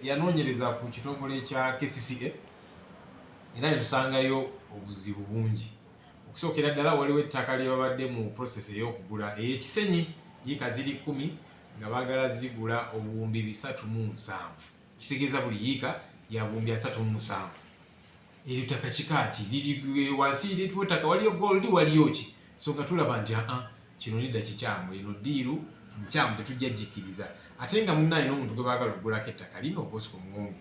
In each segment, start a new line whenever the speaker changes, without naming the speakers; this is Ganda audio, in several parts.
Yanoonyereza ku kitongole kya KCCA era ne tusangayo obuzibu bungi. Okusookera ddala, waliwo ettaka lye babadde mu process ey'okugula ey'ekisenyi, yiika ziri 10 nga baagala zigula obuwumbi 307, kitegeeza buli yiika ya buwumbi 37. Eryo ttaka kika ki liri wansi lituwa ettaka? Waliyo gold, waliyo ki? So nga tulaba nti aa, kino nedda, kikyamu, eno deal nkyamu, tetujja gikkiriza. Ate nga munnaye n'omuntu gwe baagala okugulako ettaka lino, Bosco Muwonge,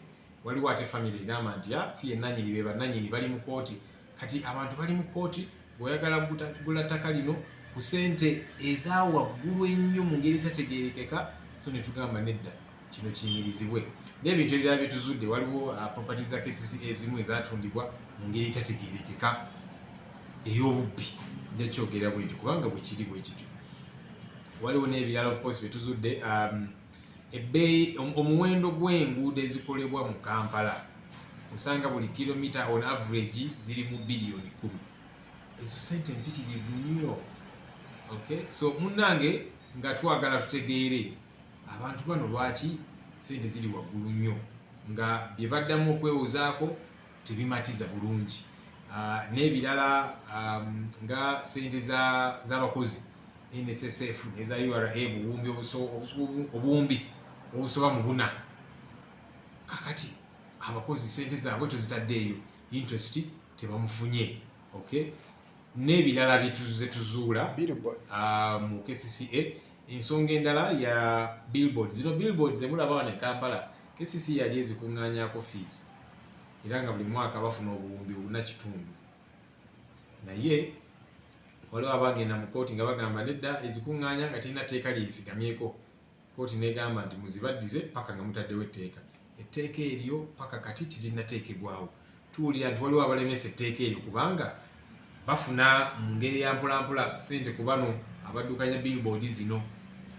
waliwo ate famire egamba nti a si yennanyini, be bannanyini bali mu kooti. Kati abantu bali mu kooti, bw'oyagala kugula ttaka lino ku sente eza waggulu ennyo mu ngeri etategeerekeka. So ne tugamba nedda, kino kiyimirizibwe. N'ebintu ebirala bye tuzudde, waliwo properties za KCCA ezimu ezatundibwa mu ngeri etategeerekeka ey'obubbi. Nja kyogera bwe nti kubanga bwe kiri bwe kityo. Waliwo n'ebirala, of course, bye tuzudde, ebbeeyi, omuwendo gw'enguudo ezikolebwa mu Kampala, osanga buli kilomita on average ziri mu biliyoni 10. Ezo sente mpitirivu nnyo. Okay, so munnange, nga twagala tutegeere abantu bano lwaki sente ziri waggulu nnyo, nga bye baddamu okwewozaako tebimatiza bulungi. N'ebirala nga sente z'abakozi NSSF neza URA, buwumbi obuwumbi obusoba mu buna. Kakati abakozi sente zaabwe tozitaddeeyo, interest tebamufunye. Okay, n'ebirala byetuze tuzuula mu KCCA. Ensonga endala ya billboard zino, billboard zemulaba wano e Kampala, KCCA yali ezikuŋŋaanyako fees era nga buli mwaka bafuna obuwumbi 4.5, naye waliwo abagenda mu kooti nga bagamba nedda, ezikuŋŋaanya nga terina tteeka lyesigamyeko. Kooti negamba nti muzibaddize paka nga mutaddewo etteeka. Etteeka eryo paka kati terinateekebwawo. Tuwulira nti waliwo abalemesa etteeka eryo kubanga bafuna mu ngeri ya mpolampola sente ku bano abaddukanya billboard zino,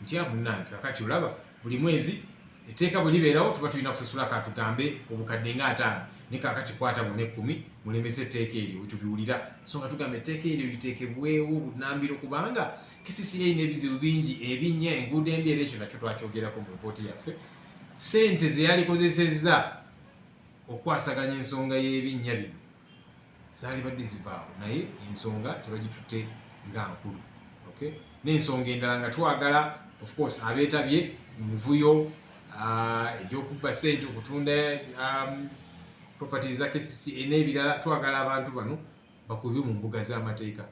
nti munnange, kakati olaba buli mwezi etteeka bwe libeerawo tuba tulina kusasula katugambe obukadde nga 50, naye kakati kwata buna 10 mulemese etteeka eryo. Bwetubiwulira, so nga tugamba etteeka eryo liteekebwewo bunambiro, kubanga KCCA erina ebizibu bingi, ebinnya, enguudo embi, era ekyo nakyo twakyogerako mu ripooti yaffe. Sente ze yalikozesezza okwasaganya ensonga y'ebinnya bino zaalibadde zivaawo, naye ensonga tebagitutte nga nkulu. Okay, n'ensonga endala nga twagala, of course, abeetabye mu mivuyo egy'okubba sente, okutunda properties za KCCA n'ebirala, twagala abantu bano bakubibwe mu mbuga z'amateeka.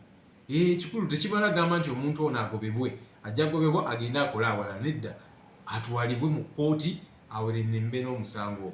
Ekikulu tekimala gamba nti omuntu ono agobebwe, ajja gobebwa agende akole awalala. Nedda, atwalibwe mu kkooti awerennembe n'omusango ogwo.